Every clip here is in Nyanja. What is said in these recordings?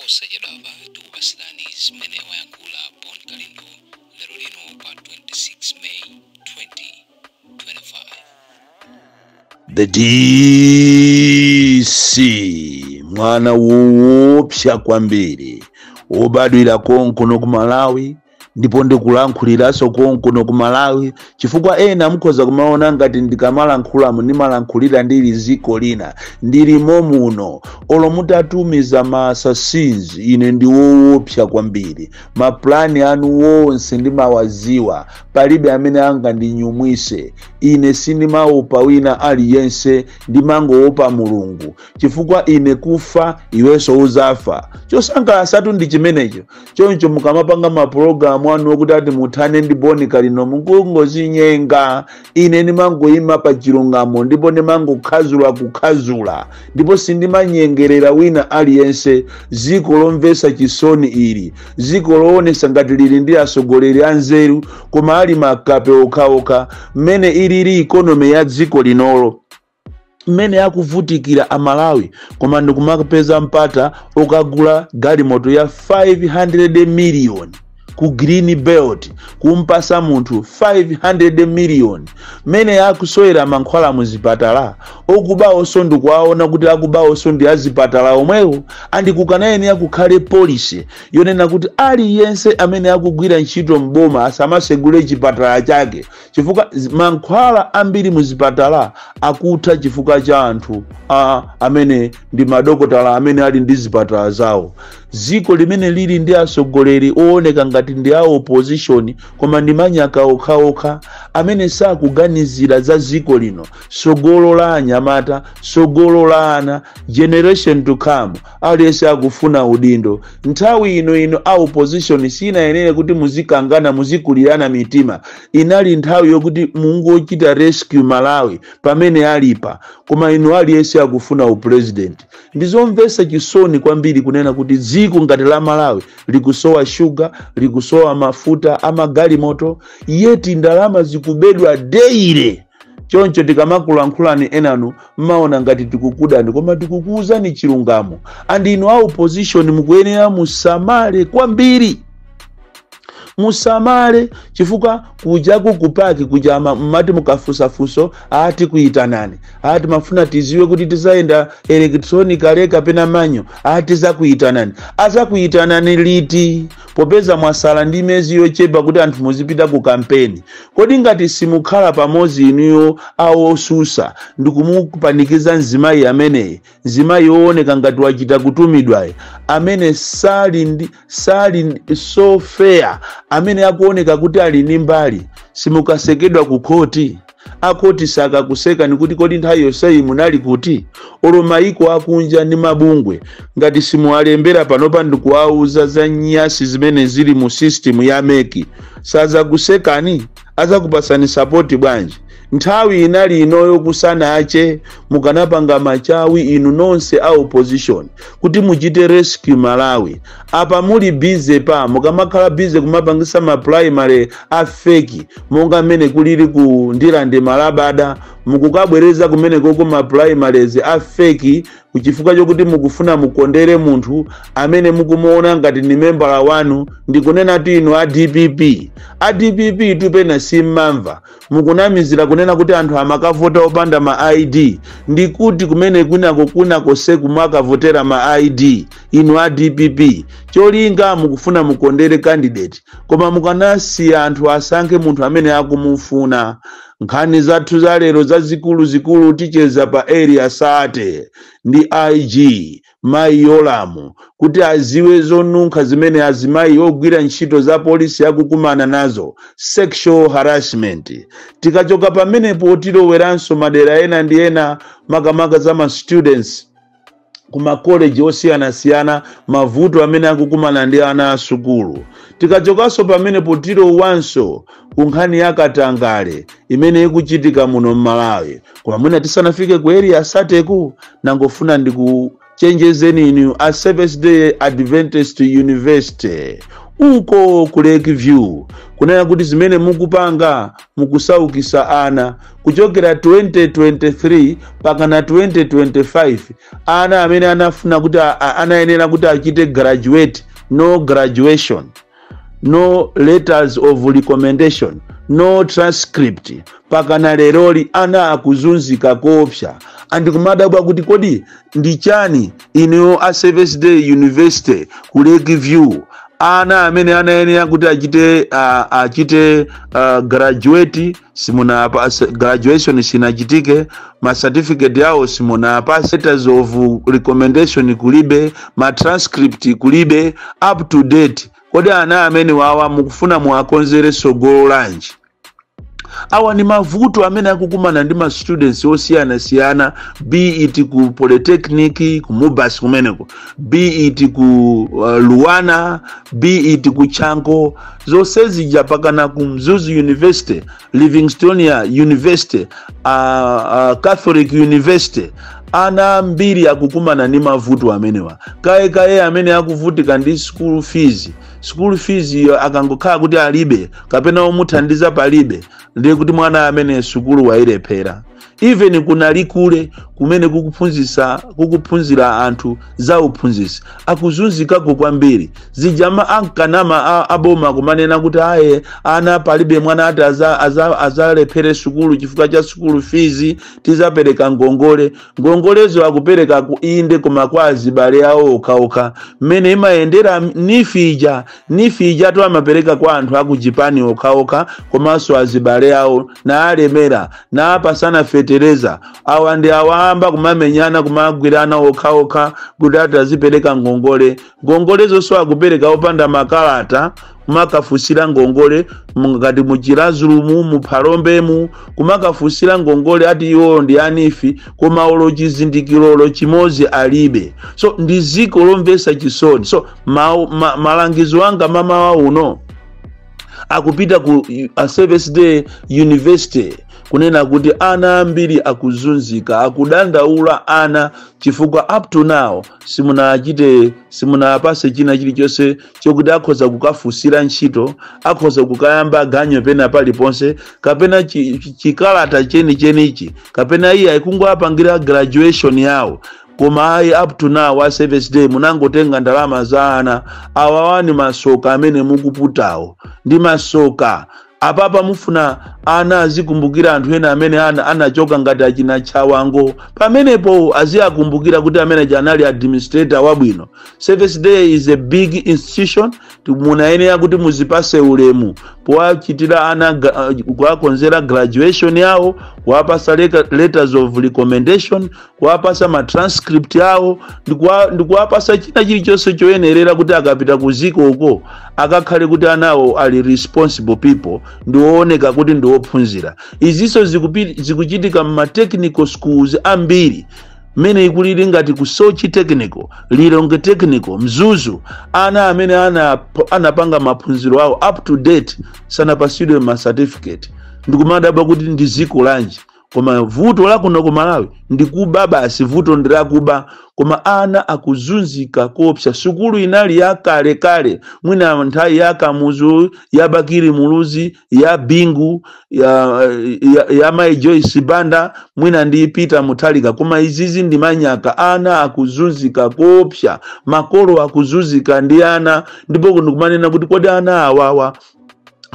Posachedwapa tikupatsirani zimene wayankhula Bon Kalindo lero lino pa 26 May 2025. The DC, mwana woopsa kwambiri, wobadwira konkuno ku Malawi, ndipo ndikulankhuliraso konkuno ku Malawi, chifukwa ena mukhoza kumaona ngati ndikamalankhulamo ndimalankhulira ndili ziko lina. Ndilimo muno. Olo mutatumiza ma assassins, ine ndi woopsa kwambiri. Maplani anu wonse ndimawaziwa, palibe amene angandinyumwise ine. Sindimaopa wina aliyense, ndimangoopa Mulungu, chifukwa ine kufa, iwenso uzafa. Chosangalasatu ndi chimenecho. Choncho mukamapanga mapulogalamu anu okuti ati muthane ndi Bon Kalindo, mukungozinyenga. Ine ndimangoyima pa chilungamo, ndipo ndimangokhazula kukhazula, ndipo sindimanyengerera wina aliyense. Ziko lomvetsa chisoni ili, ziko loonesa ngati lili ndi atsogoleri anzeru koma ali makape okhaokha. Mmene ilili economy ya dziko linolo, mmene akuvutikira Amalawi, koma ndikumapeza mpata okagula galimoto ya 500 million ku Green Belt, kumpasa munthu 500 million. Mmene akusowera mankhwala muzipatala, okubawonso ndikuwaona kuti akubawonso ndi azipatala omwewo. Andikukanayenera kukhale policy yonena kuti aliyense amene akugwira ntchito mboma asamasegule chipatala chake, chifukwa mankhwala ambiri muzipatala akutha chifukwa cha anthu amene ndi madokotala amene ali ndi zipatala zawo. Dziko limene lili ndi atsogoleri ooneka ngati ndi a opposition koma ndi manyaka okhaokha, amene sakuganizira za dziko lino, sogolo la anyamata, sogolo la ana, generation to come. Aliyense akufuna udindo. Nthawi ino ino a opposition sinayenere kuti muzikangana, muzikulirana mitima. Inali nthawi yokuti mungochita rescue Malawi pamene alipa, koma inu aliyense akufuna upresident. Ndizomvetsa chisoni kwambiri kunena kuti dziko ngati la Malawi likusowa shuga, likusowa mafuta amagalimoto, yet ndalama zikubedwa daily. Choncho tikamakulankhulani, enanu mmaona ngati tikukudani, koma tikukuwuzani chilungamo. And inu a opposition mukuyenera musamale kwambiri, musamale, chifukwa kujaku ku PAC kuja mmati mukafusafuso, ati kuyitanani, ati mafuna tiziwe kuti tizayenda electronically kapena manual, ati zakuyitanani. Azakuyitanani liti, popeza mwasala ndi miyezi yochepa kuti anthu muzipita ku kampeni? Kodi ngati simukhala pamodzi inuyo awosusa ndikumupanikiza mzimayi ameneyi, mzimayi wooneka ngati wachita kutumidwayi, amene sali so fair, amene akuoneka kuti ali ndi mbali, simukasekedwa ku khoti? Akhoti sakakuseka nikuti kodi nthawi yonseyi munali kuti? Olo mayiko akunja ndi mabungwe, ngati simuwalembera panopa ndikuwauza za nyasi zimene zili mu system ya MEC, sazakusekani? Azakupasani support bwanji? Nthawi inali inoyo kusanache. Mukanapanga machawi inu nonse a opposition kuti muchite rescue Malawi. Apa muli busy pa mukamakhala busy kumapangisa ma primary a fake, monga mmene kulili ku Ndilande Malabada, mukukabwereza kumene koko ma primaries a fake, kuchifukwa chokuti mukufuna mukondere munthu amene mukumuona ngati ni membala wanu. Ndikunena tu inu a DPP, a DPP tupena simmamva, mukunamizira kunena kuti anthu amakavota opanda ma ID. Ndikuti kumene kwinako kunako kumakavotera ma ID? Inu a DPP, cholinga mukufuna mukondere candidate, koma mukanasiya anthu asankhe munthu amene akumufuna. Nkhani zathu za lero zazikulu zikulu, ticheza pa Area 30 ndi IG Mayi Yolamu kuti aziwe zonunkha zimene azimayi ogwira ntchito za polisi akukumana nazo, sexual harassment. Tikachoka pamenepo, tiloweranso madera ena ndi ena, makamaka za ma students ku makoleji osiyanasiyana, mavuto amene akukumana ndi ana asukulu. Tikachokanso pamenepo, tilowanso ku nkhani ya katangale imene ikuchitika muno m'Malawi. Koma mwina tisanafike ku Area 30 ku, nangofuna ndikuchenjezeni inu a Seventh Day Adventist University. Uko ku Lake View, kunena kuti zimene mukupanga mukusaukisa ana. Kuchokera 2023 pakana 2025, ana amene anafuna kuti anayenera kuti achite graduate, no graduation, no letters of recommendation, no transcript. Pakana leroli ana akuzunzika koopsa. Andikumadabwa kuti kodi ndi chani inuyo a Seventh Day University ku Lake View, ana amene anayenera kuti achite graduate, simunapa graduation sinachitike, ma certificate yawo simunapa, letters of recommendation kulibe, ma transcript kulibe up to date. Kodi ana amene wawa mukufuna muwakonzere sogolo lanji? Awa ni mavuto amene akukumana ndi ma students osiyanasiyana, be it ku polytechnic, ku MUBAS kumeneko, be it ku LUANAR, be it ku Chanco, zonse zija, pakana ku Mzuzu University, Livingstonia University, Catholic University. Ana ambiri akukumana ndi mavuto amenewa. Kayekaye amene akuvutika ndi school fees. School fees iyo akangokhala kuti alibe kapena omuthandiza palibe, ndiye kuti mwana amene sukulu wayilephera. Even kunalikule kumene kukuphunzitsa, kukuphunzira anthu za uphunzitsi, akuzunzikako kwambiri. Zijama ankanama aboma kumanena kuti aye, ana palibe mwana ati azalephere sukulu chifukwa cha school fees, tizapereka ngongole. Ngongolezo akupereka ku inde, koma kwa azibale awo okhaokha. Mmene imayendera NEEF ija, NEEF ija to amapereka kwa anthu aku Japan okhaokha komanso azibale awo, naalemera, naapasana fetereza. Awa ndi awamba kumamenyana, kumagwirana okhaokha kuti ati azipereka ngongole. Ngongolezo akupereka opanda makalata, kumakafusira ngongole ngati muChiradzulumu, muPhalombemu, kumakafusira ngongole ati iwo ndi a NEEF, koma olo chizindikirolo chimodzi alibe. So ndi ziko lomvetsa chisoni. So malangizo anga mamawa uno akupita ku a Seventh Day University, kunena kuti ana ambiri akuzunzika, akudandaula ana chifukwa up to now simunachite, simunapase china chilichonse chokuti akhoza kukafusira ntchito, akhoza kukayamba ganyo pena paliponse, kapena chikalata chenichenichi, kapena iye ayikungoapangira graduation yawo. Koma ayi, up to now a Seventh Day munangotenga ndalama za ana. Awawa ni masoka amene mukuputawo, ndi masoka. Apapa mufuna ana azikumbukira anthu ena amene anachoka ngati achina Chawango, pamenepo aziyakumbukira kuti amene anali administrator wabwino. Seventh Day is a big institution. Munayenera kuti muzipase ulemu powachitira ana kuwakonzera graduation yawo, kuwapasa letters of recommendation, kuwapasa ma transcript yawo, ndikuwapasa china chilichonse choyenerera kuti akapita kuziko uko akakhale kuti anawo ali responsible people, ndiwooneka kuti ndiwophunzira. Izinso zikuchitika mma technical schools ambiri mmene ikulili ngati ku Soche Technical, Lilongwe Technical, Mzuzu. Ana amene anapanga maphunziro awo, up to date sanapasidwe ma certificate. Ndikumadabwa kuti ndi ziko lanji. Koma vuto lakuno ku Malawi ndikuba basi, vuto ndilakuba. Koma ana akuzunzika kopsa. Sukulu inali yakalekale, mwina nthawi ya Kamuzu, ya Bakili Muluzi, ya Bingu, ya Mai Joyce Banda, mwina ndi Peter Mutharika. Koma izizi ndi manyaka. Ana akuzunzika kopsa, makolo akuzunzika ndi ana. Ndipo ndikumanena kuti kodi ana awawa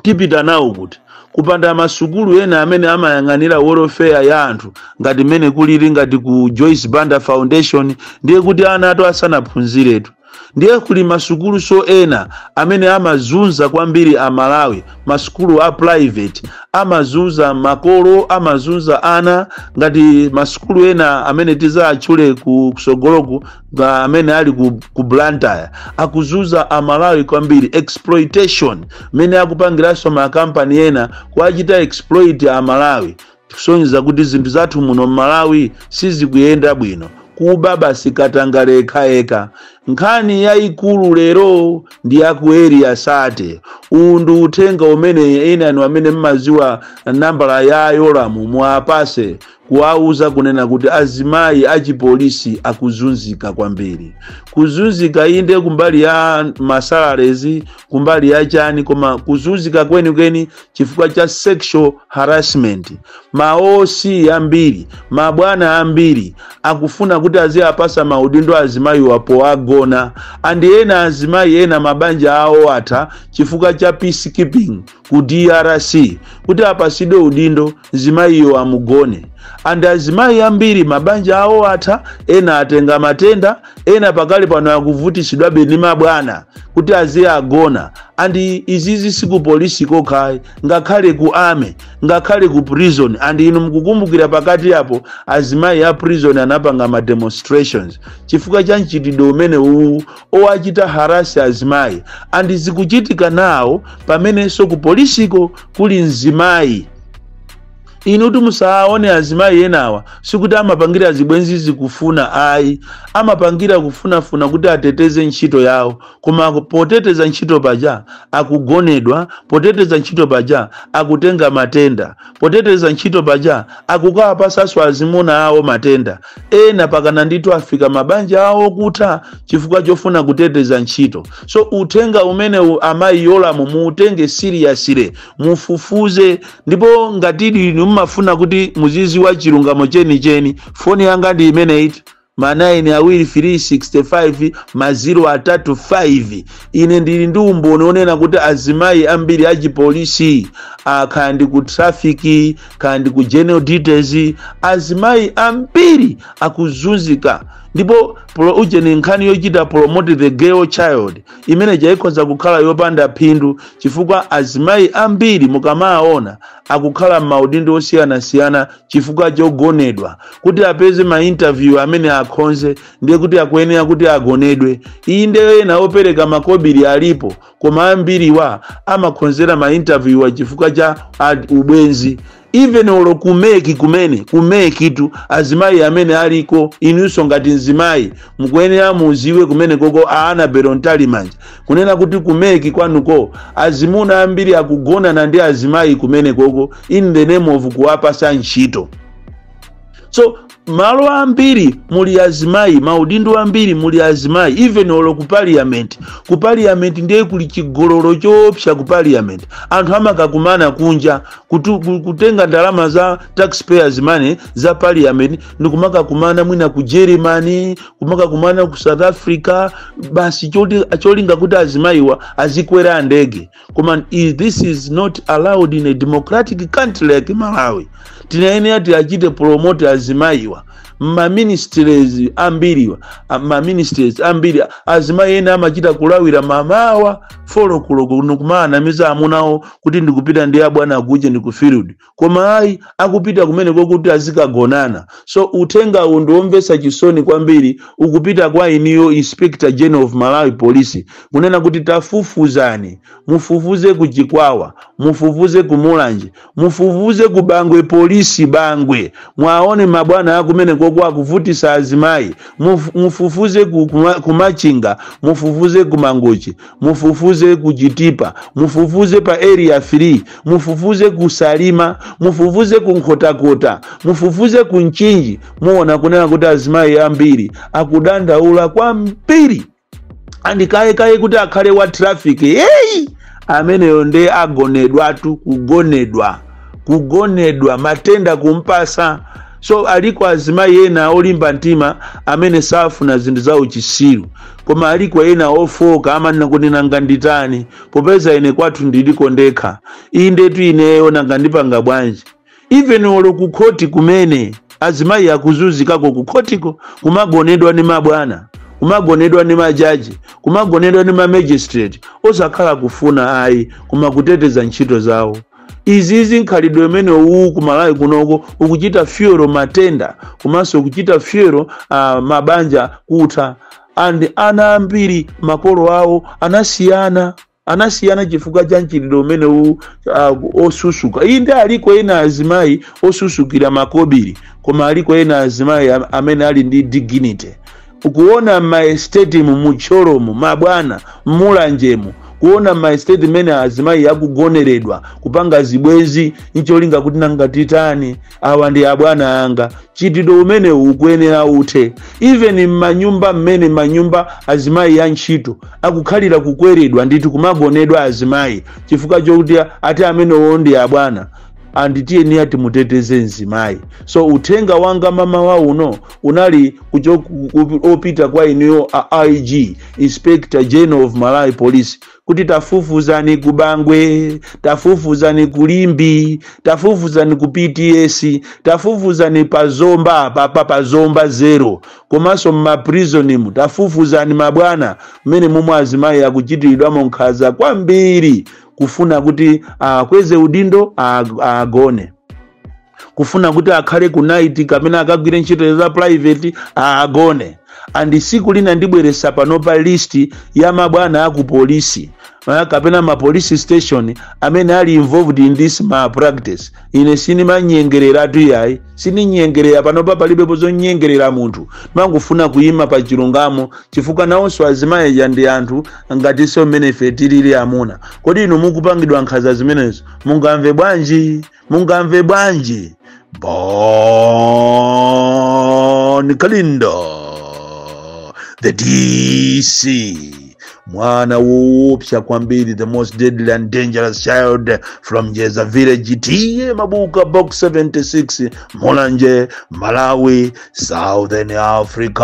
tipita nawo kuti kupanda masukulu ena amene amayang'anira welfare ya anthu ngati mmene kulili ngati ku Joyce Banda Foundation? Ndiye kuti ana ato asanaphunziretu. Ndiye kuli masukuluso ena amene amazunza kwambiri Amalawi, masukulu a private amazunza makolo, amazunza ana, ngati masukulu ena amene tizatchule ku kusogoloku amene ali ku Blantyre, akuzunza Amalawi kwambiri. Exploitation mmene akupangiranso makampani ena kuachita exploit Amalawi, kusonyeza kuti zinthu zathu muno mMalawi sizikuyenda bwino. Kuba basi, katangale ekhaekha. Nkhani yayikulu lero ndi yaku Area 30. Uwu ndi uthenga umene enanu amene mmaziwa nambala ya Yolamu muapase. Kuwauza kunena kuti azimayi achipolisi akuzunzika kwambiri. Kuzunzika inde kumbali ya ma salaries, kumbali ya chani, koma kuzunzika kwenikweni chifukwa cha sexual harassment. Ma OC ambiri, mabwana ambiri akufuna kuti aziyapasa maudindo azimayi wapo agona. And ena azimayi ena mabanja awo atha chifukwa cha peacekeeping ku DRC, kuti apasidwe udindo mzimayiyo amugone. And azimayi ambiri mabanja awo atha, ena atenga matenda, ena pakali pano akuvutisidwabe ndi mabwana kuti aziyagona. And izizi siku polisi kokhayi, ngakhale ku army, ngakhale ku prison. And inu mukukumbukira pakati apo azimayi a prison anapanga ma demonstrations chifukwa cha mchitidwe umene uwu owachita harass azimayi. And zikuchitika nawo pamenenso ku polisiko kuli mzimayi. Inu kuti musaone azimayi enawa, sikuti amapangira zibwenzi zikufuna ayi, amapangira kufunafuna kuti ateteze ntchito yawo. Koma poteteza ntchito paja akugonedwa, poteteza ntchito paja akutenga matenda, poteteza ntchito paja akukawapasanso azimuna awo matenda. Ena pakana ndithu afika mabanja awo kutha chifukwa chofuna kuteteza ntchito. So uthenga umene amayi Yolamu muutenge seriously, mufufuze. Ndipo ngatidi inu mumafuna kuti muziziwa chilungamo chenicheni, foni yanga ndi imene iti ma 9 awiri 365 ma 0 atatu 5. Ine ndili ndi umboni onena kuti azimayi ambiri achipolisi, kaya ndi ku traffic, kaya ndi ku general duties, azimayi ambiri akuzunzika. Ndipo ujeni nkhani yochita promote the girl child imene ikhoza kukhala yopanda phindu, chifukwa azimayi ambiri mukamaona akukhala m'maudindo osiyanasiyana chifukwa chogonedwa. Kuti apeze ma interview amene akhonze, ndiye kuti akuyenera kuti agonedwe. Inde, ena opereka makobiri alipo, koma ambiriwa amakhonzera ma interview chifukwa cha ubwenzi. Even olo ku MEC kumene, ku MEC tu azimayi amene aliko, inunso ngati mzimayi mukuyenera muziwe kumene koko a Berontali manja kunena kuti ku MEC kwanuko azimuna ambiri akugonana ndi azimayi kumene koko in the name of kuwapasa ntchito. So malo ambiri muli azimayi, maudindo ambiri muli azimayi. Even olo ku parliament, ku parliament ndiye kuli chigololo choopsa. Ku parliament anthu amakakumana kunja kutenga ndalama za taxpayers money za parliament ndikumakakumana mwina ku Germany, kumakakumana ku South Africa, basi cholinga kuti azimayiwa azikwera ndege. Koma this is not allowed in a democratic country like Malawi. Tinayenera tiachite promote azimayiwa ma ministries ambiriwa. Ma ministries ambiri azimayi ena amachita kulawira mamawa 4 koloko nikumaanamiza amunawo kuti ndikupita ndi abwana kuje ndi ku field, koma ayi, akupita kumeneko kuti azikagonana. So uthenga uwu ndiwomvetsa chisoni kwambiri, ukupita kwa iniyo Inspector General of Malawi Police, kunena kuti tafufuzani, mufufuze ku Chikwawa, mufufuze ku Mulanje, mufufuze ku Bangwe polisi, Bangwe, mwaone mabwana akumene koko akuvutisa azimayi. Mufufuze ku Machinga, mufufuze ku Mangochi, mufufuze ku Chitipa, mufufuze pa Area 3, mufufuze ku Salima, mufufuze ku Nkhotakota, mufufuze ku Mchinji. Muona kunena kuti azimayi ambiri akudandaula kwambiri. Andikayekaye kuti akhale wa traffic, hey! Ameneyo nde agonedwatu, kugonedwa, kugonedwa, matenda kumpasa. So aliko azimayi ena olimba mtima amene safuna zinthu za uchisiru, koma aliko ena ofoka amanena kuti nanga nditani popeza ine kwathu ndiliko ndekha, indetu ineyo nanga ndipanga bwanji? Even olo ku khoti kumene azimayi akuzunzikako, ku khotiko kumagonedwa ndi mabwana, kumagonedwa ndi majaji, kumagonedwa ndi ma magistrate, osakhala kufuna ayi, koma kuteteza ntchito zawo. Izizi nkhalidwe umene uwu kumalawi kunoko ukuchita fuel matenda, komanso ukuchita fuel mabanja kutha. And ana ambiri makolo awo anasiyana, anasiyana chifukwa cha mchitidwe umene uwu osusuka. Inde, aliko ena azimayi osusukira makobiri, koma aliko ena azimayi amene ali ndi dignity. Ukuona m'ma estate mu, mucholomu, mabwana mmulanjemu, Kuona ma estate mmene azimayi akugoneredwa, kupanga zibwezi ncholinga kuti nanga titani, awa ndi abwana anga. Chitidwe umene ukuyenera uthe. Even m'manyumba, mmene manyumba azimayi a ntchito akukhalira kukweredwa ndithu, kumagonedwa azimayi chifukwa chokuti ati amenewo ndi abwana. Anditiyeni timuteteze mzimayi. So uthenga wanga mamawa uno unali opita kwa inuyo a IG, Inspector General of Malawi Police, kuti tafufuzani ku Bangwe, tafufuzani ku Limbe, tafufuzani ku PTS, tafufuzani pa Zomba, papa pa Zomba zero, komanso mmaprisonimu tafufuzani mabwana mmene momwe azimayi akuchitiridwamo nkhanza kwambiri, kufuna kuti akweze udindo, agone, kufuna kuti akhale ku night kapena akagwire ntchito za private, agone. And siku lina ndibweresa panopa list ya mabwana aku polisi kapena ma police station amene ali involved in this malpractice. Ine sinimanyengereratu yayi, sininyengerera panopa, palibepo zonyengerera munthu. Mangofuna kuyima pa chilungamo, chifukwa nawonso azimayi ndi anthu ngatinso mmene ife tilili amuna. Kodi inu mukupangidwa nkhanza zimenezo mungamve bwanji? Mungamve bwanji? Bon Kalindo, the DC, mwana woopsa kwambiri, the most deadly and dangerous child from Jeza village, T/A Mabuka, Box 76, Mulanje, Malawi, Southern Africa.